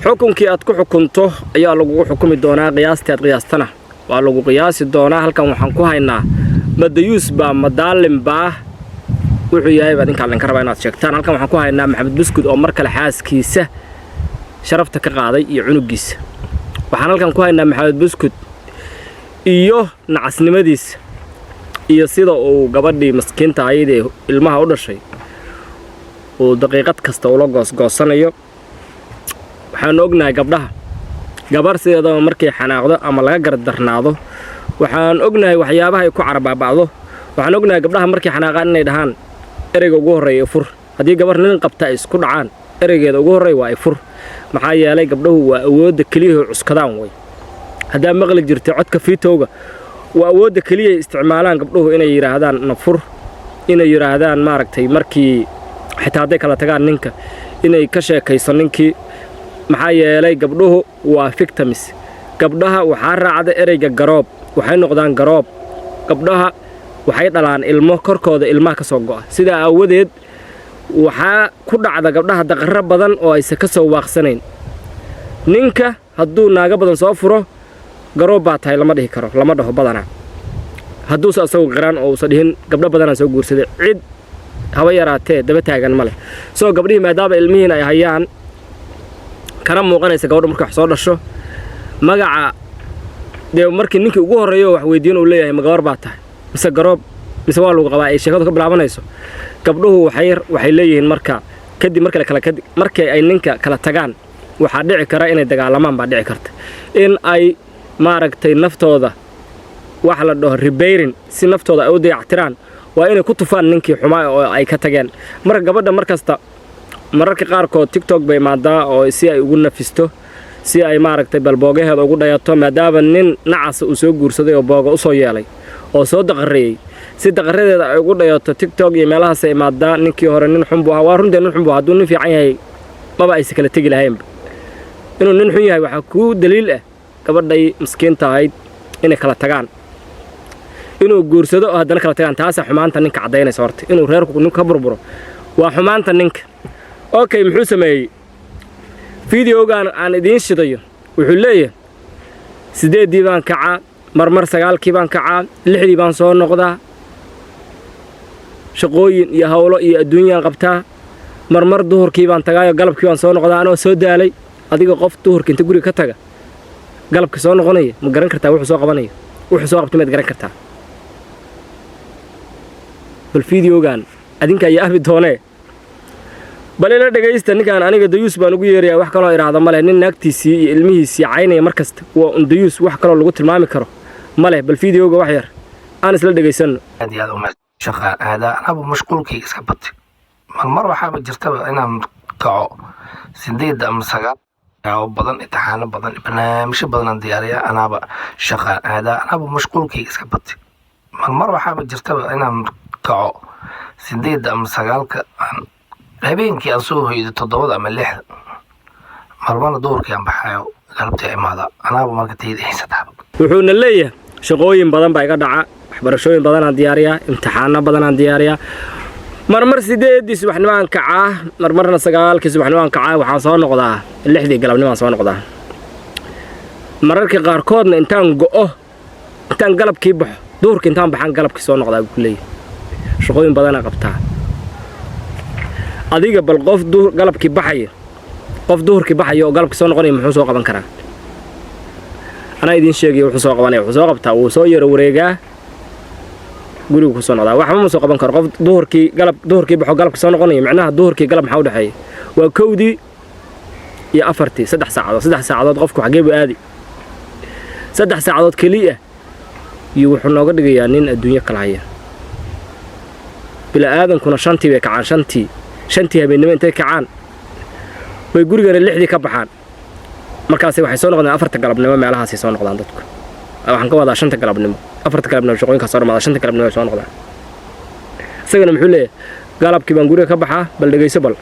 Xukunkii aad ku xukunto ayaa lagugu xukumi doonaa, qiyaastii aad qiyaastana waa lagu qiyaasi doonaa. Halkan waxaan ku haynaa madayuus baa madaalin baa wuxuu yahay baa idinkaa idinka rabaa inaad sheegtaan. Halkan waxaan ku haynaa Maxamed Buskud oo mar kale xaaskiisa sharafta ka qaaday iyo cunugiisa. Waxaan halkan ku haynaa Maxamed Buskud iyo nacasnimadiisa iyo sida uu gabadhii maskiinta ahayd ee ilmaha u dhashay uu daqiiqad kasta ula goosgoosanayo. Waxaanu ognahay gabdhaha, gabar sideedaba markay xanaaqdo ama laga gardarnaado, waxaan ognahay waxyaabaha ay ku carabaaba'do. Waxaan ognahay gabdhaha markay xanaaqaan inay dhahaan ereyga ugu horreeya "ifur". Haddii gabar nin qabta ay isku dhacaan, ereygeeda ugu horreeya waa "ifur". Maxaa yeelay, gabdhahu waa awoodda keliyahay cuskadaan way. Haddaa maqli jirtay codka fiitowga, waa awoodda keliyaay isticmaalaan gabdhuhu, inay yidhaahdaan "nafur", inay yidhaahdaan maaragtay, markii xitaa hadday kala tagaan ninka, inay ka sheekayso ninkii. Maxaa yeelay, gabdhuhu waa victims. Gabdhaha waxaa raacda ereyga garoob, waxay noqdaan garoob. Gabdhaha waxay dhalaan ilmo, korkooda ilmaha ka soo go'a. Sidaa aawadeed waxaa ku dhacda gabdhaha daqarro badan oo aysan ka soo waaqsanayn. Ninka hadduu naago badan soo furo, "garoob baa tahay" lama dhihi karo, lama dhaho badanaa. Hadduuse asagu qiraan oo uusan dhihin "gabdho badanaan soo guursaday", cid haba yaraatee daba taagan ma leh. Soo gabdhihii, maadaama ilmihiin ay hayaan, kana muuqanaysa gabadha markay wax soo dhasho magaca dee, markii ninkii ugu horreeyo wax weydiin uu leeyahay "Ma gabar baa tahay mise garoob mise waa lagu qabaa?" ay sheekadu ka bilaabanayso, gabdhuhu waxay leeyihiin marka kadib marka kala markay ay ninka kala tagaan, waxaa dhici kara inay dagaalamaan, baa dhici karta in ay maaragtay naftooda waxa la dhaho repairing, si naftooda ay u dayactiraan, waa inay ku tufaan ninkii xumaa oo ay ka tageen. Marka gabadha mar kasta, mararka qaarkood TikTok bay imaadaa oo si ay ugu nafisto, si ay maaragtay balboogaheeda ugu dhayato, maadaama nin nacasa uu soo guursaday oo booga u soo yeelay oo soo daqareeyey. Si daqaradeeda ay ugu dhayato, TikTok iyo meelahaasay imaadaa. "Ninkii hore nin xun buu ahaa." Waa runtee, nin xun buu ahaa. Hadduu nin fiican yahay, maba aysa kala tegi lahaynba. Inuu nin xun yahay waxaa kuu daliil ah gabadhay miskiinta ahayd inay kala tagaan, inuu guursado oo haddana kala tagaan. Taasaa xumaanta ninka caddaynaysa. Horta inuu reerku ninku ka burburo waa xumaanta ninka. Okay, muxuu sameeyey? Videogan aan idiin shidayo wuxuu leeyahay: "8-dii baan kacaa, marmar 9-kii baan kacaa, 6-dii baan soo noqdaa, shaqooyin iyo howlo iyo adduunyaan qabtaa, marmar duhurkii baan tagaayo, galabkii baan soo noqdaa anoo soo daalay." Adiga qof duhurka inta guriga ka taga galabka soo noqonaya, ma garan kartaa wuxuu soo qabanayo? Wuxuu soo qabtay maad garan kartaa? Bal videogan adinka ayaa ahbi doonee, bal ila dhegaysta. Ninkaan aniga dayuus baan ugu yeerayaa, wax kaloo idhaahda ma leh. Nin naagtiisii iyo ilmihiisii caynaya mar kasta waa un dayuus, wax kaloo lagu tilmaami karo ma leh. Bal videoga wax yar aan isla dhegaysanno. Aad iyo aad uma shaqa aadaa, anaaba mashquulkayga iska batay. Marmar waxaaba jirtaba inaan kaco 8 ama 9. Yaabo badan, imtixaano badan, barnaamijyo badan aan diyaariyaa, anaaba shaqa aadaa, anaaba mashquulkayga iska batay. Marmar waxaaba jirtaba inaan kaco 8-da ama 9-ka aan habeenkii, aan soo hoydo 7-da ama 6-da. Marmarna duhurkii aan baxayo, galabtii imaada, anaaba marka tayda haysataaba. Wuxuuna leeyahay: "Shaqooyin badan baa iga dhaca, waxbarashooyin badanaan diyaariyaa, imtixaano badanaan diyaariyaa, marmar 8-dii subaxnimaan kacaa, marmarna 9-kii subaxnimaan kacaa, waxaan soo noqdaa 6-dii galabnimaan soo noqdaa, mararka qaarkoodna intaan go'o, intaan galabkii baxo, duhurkii intaan baxaan galabkii soo noqdaa," buu ku leeyahay. "Shaqooyin badanaa qabtaa." Adiga bal qof galabkii baxaya, qof duhurkii baxaya oo galabkii soo noqonaya, muxuu soo qaban karaa? Anaa idiin sheegaya wuxuu soo qabanaya. Wuxuu soo qabtaa, wuu soo yaro wareegaa, gurigu ku soo noqdaa. Waxba ma soo qaban karo qof duhurkii galab duhurkii baxo, galabkii soo noqonaya. Micnaha duhurkii galab maxaa u dhexeeya? Waa 1-dii iyo 4-tii, 3 saacadood. 3 saacadood qofku xaggee buu aadi? 3 saacadood keliya iyo wuxuu nooga dhigayaa nin adduunyo kala haya. Bila'aadankuna 5-tii bay kacaan, 5-tii habeennimo intay kacaan bay gurigana 6-dii ka baxaan. Markaasi waxay soo noqdaan 4-ta galabnimo, meelahaasay soo noqdaan dadku. Waxaan ka wadaa 5-ta galabnimo, 4-ta galabnimo shaqooyinkaa soo dhamaada, 5-ta galabnimo ay soo noqdaan. Isagana muxuu leeyahay? "Galabkii baan guriga ka baxaa." Bal dhegayso bal.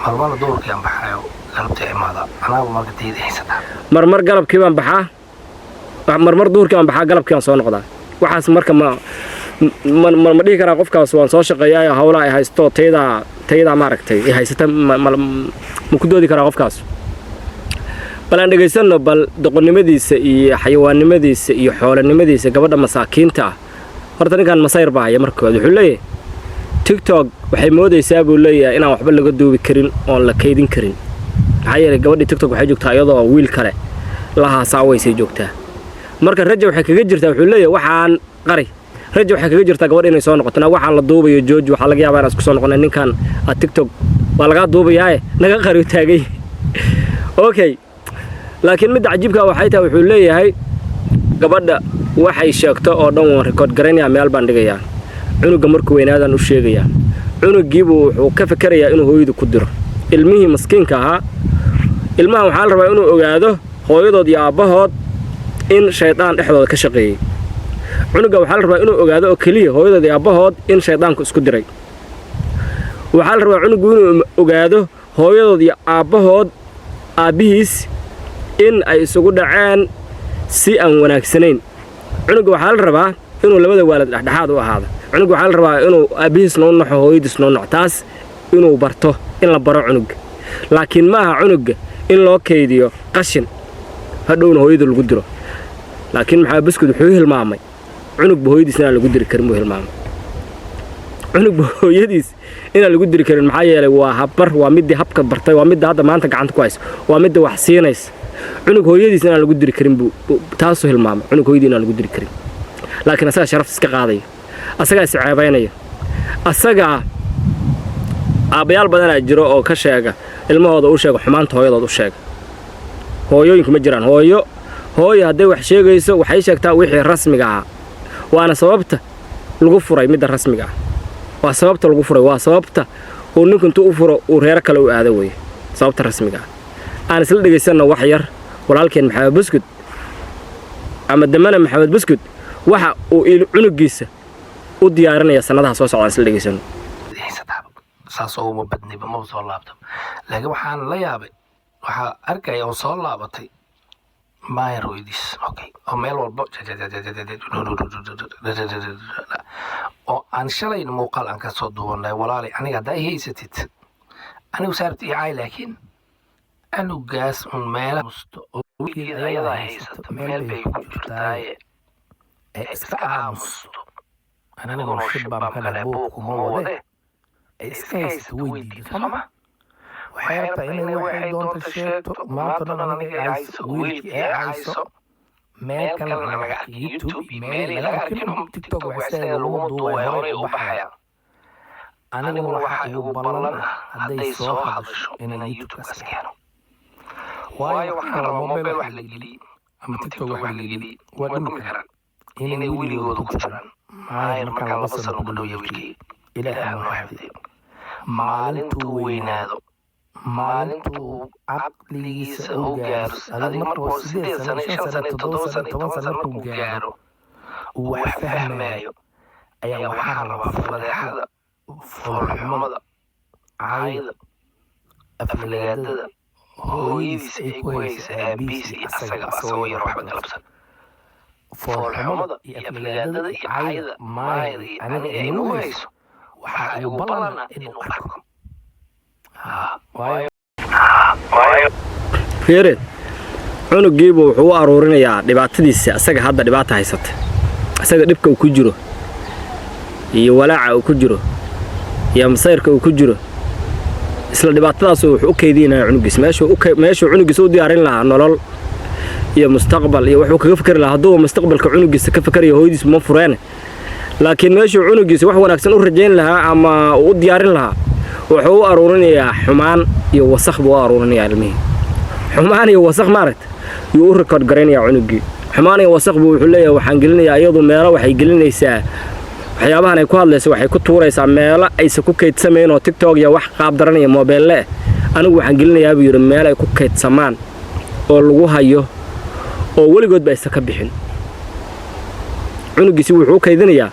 Marmarna duhurkii aan baxayo, galabtii imaada, anaaba marka tayda haysataa. "Marmar galabkii baan baxaa, marmar duhurkii baan baxaa, galabkii baan soo noqdaa." Waxaas marka ma dhihi karaa qofkaas waan soo shaqeeyaa, hawlaha ay haysto, taydaa maaragtay ay haysata? Ma ku doodi karaa qofkaas? Bal aan dhegaysanno bal doqonnimadiisa iyo xayawaannimadiisa iyo xoolanimadiisa gabadha masaakiinta ah. Horta ninkan masayr baa haya. Marka koowaad wuxuu leeyahay, TikTok waxay moodaysaa, buu leeyahay, inaan waxba laga duubi karin oon la kaydin karin, maxaa yeelay gabadhii TikTok waxay joogtaa iyadoo wiil kale la haasaawaysay joogtaa. Marka raja waxay kaga jirtaa, wuxuu leeyahay, waxaan qari, raja waxay kaga jirtaa gabadh inay soo noqoto. Na waxaan la duubayo jooji, waxaa laga yaabaa inaan isku soo noqonay. Ninkan aad TikTok waa lagaa duubayaaye, naga qariyo taagay. Okay, laakiin midda cajiibka waxay tahay, wuxuu leeyahay, gabadha waxay sheegto oo dhan waan record garaynayaa, meel baan dhigayaa, cunuga markuu weynaadaan u sheegayaa. Cunugiibuu wuxuu ka fikerayaa inuu hooyadu ku diro. Ilmihii maskiinka ahaa, ilmahan waxaa la rabaa inuu ogaado hooyadood iyo aabbahood in shaydaan dhexdooda ka shaqeeyey. Cunuga waxaa la rabaa inuu ogaado oo keliya hooyadood iyo aabbahood in shaydaanku isku diray. Waxaa la rabaa cunugu inuu ogaado hooyadood iyo aabbahood, aabbihiis, in ay isugu dhaceen si aan wanaagsanayn. Cunuga waxaa la rabaa inuu labada waalid dhexdhexaad u ahaado. Cunuga waxaa la rabaa inuu aabbihiis noo naxo, hooyadiis noo naxo, taas inuu barto, in la baro cunuga. Laakiin ma aha cunuga in loo kaydiyo qashin, hadhowna hooyada lagu diro. Laakiin Maxamed Buskud wuxuu hilmaamay cunugba hooyadiis inaan lagu diri karin buu hilmaamay. Cunugba hooyadiis inaan lagu diri karin, maxaa yeelay waa habbar, waa middii habka bartay, waa midda hadda maanta gacanta ku haysa, waa midda wax siinaysa. Cunug hooyadiis inaan lagu diri karin buu taasuu hilmaamay, cunug hooyadii inaan lagu diri karin. Laakiin asagaa sharafta iska qaadaya, asagaa is ceebaynaya. Asagaa aabbayaal badanaa jiro oo ka sheega ilmahooda, u sheega xumaanta hooyadood u sheega. Hooyooyinku ma jiraan. Hooyo, hooyo hadday wax sheegayso, waxay sheegtaa wixii rasmiga ahaa. Waana sababta lagu furay, midda rasmiga ah waa sababta lagu furay, waa sababta uu ninku intuu u furo uu reero kale u aado weeye sababta rasmiga ah. Aan isla dhegaysanno wax yar walaalkeen Maxamed Buskud ama Damane Maxamed Buskud waxa uu cunugiisa u diyaarinaya sannadaha soo socda. Aan isla dhegaysanno. Haysataaba saas oo uma badniba, maba soo laabto. Laakiin waxaan la yaabay, waxaa arkaya oo soo laabatay maayar hooyadiis, okay, oo meel walbo oo aan shalayna muuqaal aan kasoo duwanay. Walaalay, aniga haddaa i haysatid, anigu saarta i caay, laakiin anugaas un meela musto oo wiilkeeda ayadaa haysato, meel bay ku jirtaaye ee iska aamusto. Aniguna shib baan kale, buuq kuma wade, ay iska haysato. Way diiday sooma? Waxay rabtaa inay waxay doonto sheegto, maanta dhan aniga i cayso, wiilkii ee cayso, meel kalena laga arkay, YouTube iyo meel laga arkin. TikTok waxay laguma duubay, horay u baxaya. Aniguna waxaa igu ballan ah hadday soo hadasho inaan YouTube-kaas keeno, waayo waxaan rabaa mobile wax la geliyey ama TikTok wax la geliyey waa dhumi karaan, inay weligooda ku jiraan. Maayar markaan 2 sano ku dhow wiilkii, Ilaahay noo xifdiyo, maalintuu weynaado, maalintuu caqligiisa uu gaaro, adig markuu 8 sano, 5 sano, 7 sano, 10 sano markuu gaaro, uu wax fahmayo, ayaa waxaa rabaa fadeexada, foolxumada, caayda, aflagaadada hooyadiis ay ku haysa aabihiis iyo asaga, asagoo yar waxba galabsan, foolxumada iyo aflagaadada iyo caayda maayar iyo aniga ay nagu hayso, waxaa igu ballana inuu arko. Waayo. Fiire, cunugiibu wuxuu u aruurinayaa dhibaatadiisa. Asaga hadda dhibaata haysata, asaga dhibka uu ku jiro iyo walaaca uu ku jiro iyo masayrka uu ku jiro, isla dhibaatadaasu wuxuu u kaydinayaa cunugiisa. Meeshuu cunugiisa u diyaarin lahaa nolol iyo mustaqbal iyo wuxuu kaga fikri lahaa, hadduu mustaqbalka cunugiisa ka fikerayo, hooyadiis ma fureene. Laakiin meeshuu cunugiisa wax wanaagsan u rajayn lahaa ama uu u diyaarin lahaa, wuxuu u aruurinayaa xumaan iyo wasakh buu u aruurinayaa ilmihii. Xumaan iyo wasakh, maaragta, yuu u record garaynayaa cunugii. Xumaan iyo wasakh buu wuxuu leeyahay waxaan gelinayaa. Iyadu meelo waxay gelinaysaa waxyaabahan ay ku hadlayso, waxay ku tuuraysaa meelo aysan ku kaydsamayn oo TikTok iyo wax qaab daran iyo moobeelle. Anigu waxaan gelinayaa, buu yidhi, meel ay ku kaydsamaan oo lagu hayo oo weligoodba aysan ka bixin. Cunugiisi wuxuu u kaydinayaa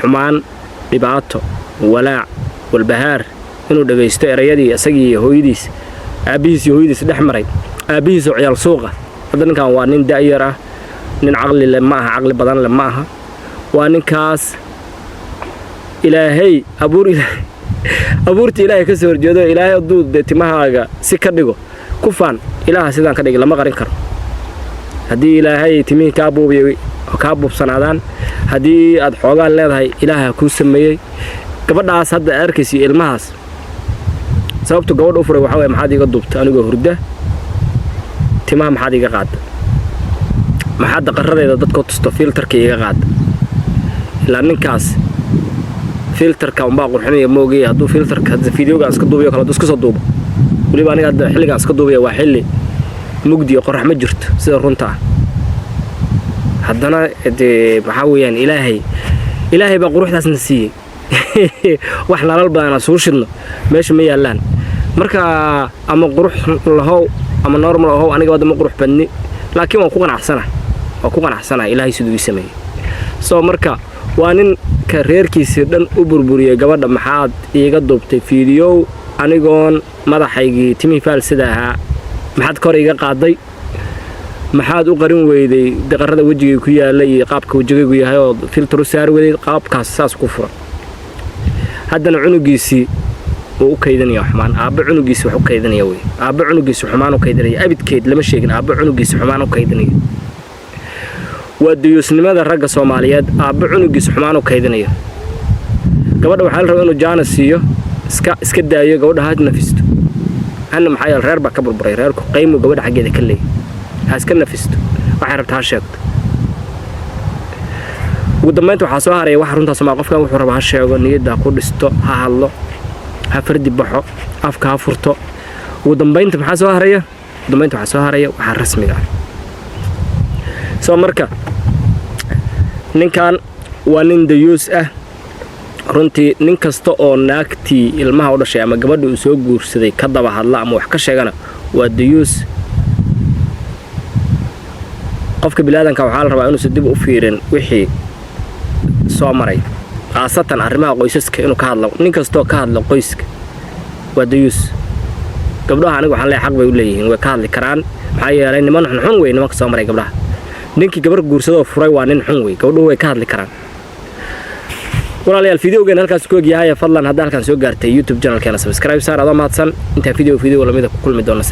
xumaan, dhibaato, walaac, walbahaar, inuu dhagaysto erayadii isagii hooyadiis, aabbihiis iyo hooyadiis dhex maray, aabbihiisoo ciyaal suuqa. Hadda ninkan waa nin da'yar ah, nin caqli leh ma aha, caqli badan leh ma aha. Waa ninkaas Ilaahay abuur, abuurta Ilaahay ka soo horjeedo. Ilaahay hadduu dee timahaaga si ka dhigo. Ku faan Ilaaha sidaan ka dhigay, lama qarin karo. Haddii Ilaahay timihii kaa buubiyay, kaa buubsanaadaan. Haddii aad xoogaan leedahay, Ilaaha kuu sameeyey. Gabadhaas hadda arkaysa iyo ilmahaas, sababtu gabadha u furay waxaa waye: maxaad iiga duubta anigoo hurda? Timaha maxaad iiga qaada? Maxaad daqaradeeda dadkoo tusto? Filterka iiga qaada. Ilaa ninkaas filterka unbaa qurxinaya moogay. Hadduu filterka videogaan iska duubayo kale, hadduu iska soo duubo, weliba aniga hadda xilligaan iska duubaya waa xilli mugdi iyo qorax ma jirto, sida runta ah. Haddana dee maxaa weeyaan, Ilaahay baa quruxdaasna siiyey. Wax nalal badan aan suu shidno meesha ma yaallaan. Marka ama qurux lahow ama normal ahow, aniga hadda ma qurux badni, laakiin waan ku qanacsana, waan ku qanacsanahay Ilaahay siduu ii sameeyey. So marka waa ninka reerkiisii dhan u burburiyey. Gabadha maxaad iiga duubtay fiidiyow anigoon madaxaygii timihii faalsida ahaa? Maxaad kor iiga qaaday? Maxaad u qarin weyday daqarada wejigay ku yaalla iyo qaabka wejigaygu yahay oo filter u saari weyday? Qaabkaas saas ku furan. Haddana cunugiisii uu u kaydinaya xumaan. Aabba cunugiisi wax u kaydinaya wey. Aabba cunugiisi xumaan u kaydinaya, abidkeed lama sheegin aabba cunugiisi xumaan u kaydinaya. Waa duyuusnimada ragga Soomaaliyeed, aabba cunugiisa xumaan u kaydinaya. Gabadha waxaa la rabaa inuu chance siiyo, iska daayo gabadha, ha nafisto hana. Maxaa yeele, reer baa ka burburay. Reerku qaymu gabadha xaggeeda ka leeyay. Ha iska nafisto, waxay rabta ha sheegto. Ugu dambaynta waxaa soo haraya waxa runtaa Somaa. Qofkan wuxuu rabaa ha sheego, niyadda ha ku dhisto, ha hadlo, ha fardi baxo, afka ha furto. Ugu dambaynta maxaa soo haraya? Ugu dambaynta waxaa soo haraya waxaa rasmiga ah. Soo marka ninkan waa nin dayuus ah runtii. Nin kasta oo naagtii ilmaha u dhashay ama gabadha uu soo guursaday ka daba hadla ama wax ka sheegana waa dayuus. Qofka biniaadanka waxaa la rabaa inuusan dib u fiirin wixii soo maray, khaasatan arrimaha qoysaska inuu ka hadlo. Nin kastoo ka hadla qoyska waa dayuus. Gabdhaha aniga waxaan leeyahay xaq bay u leeyihiin, way ka hadli karaan. Maxaa yeelay, niman xunxun wey nimanka soo maray gabdhaha. Ninkii gabar guursadoo furay waa nin xun wey. Gabdhuhu way ka hadli karaan. Walaalayaal, videogeena halkaas ku egyahay. Fadlan hadda halkaan soo gaartay, YouTube channelkeena subscribe saar, adoo mahadsan. Intaan video lamida ku kulmi doona.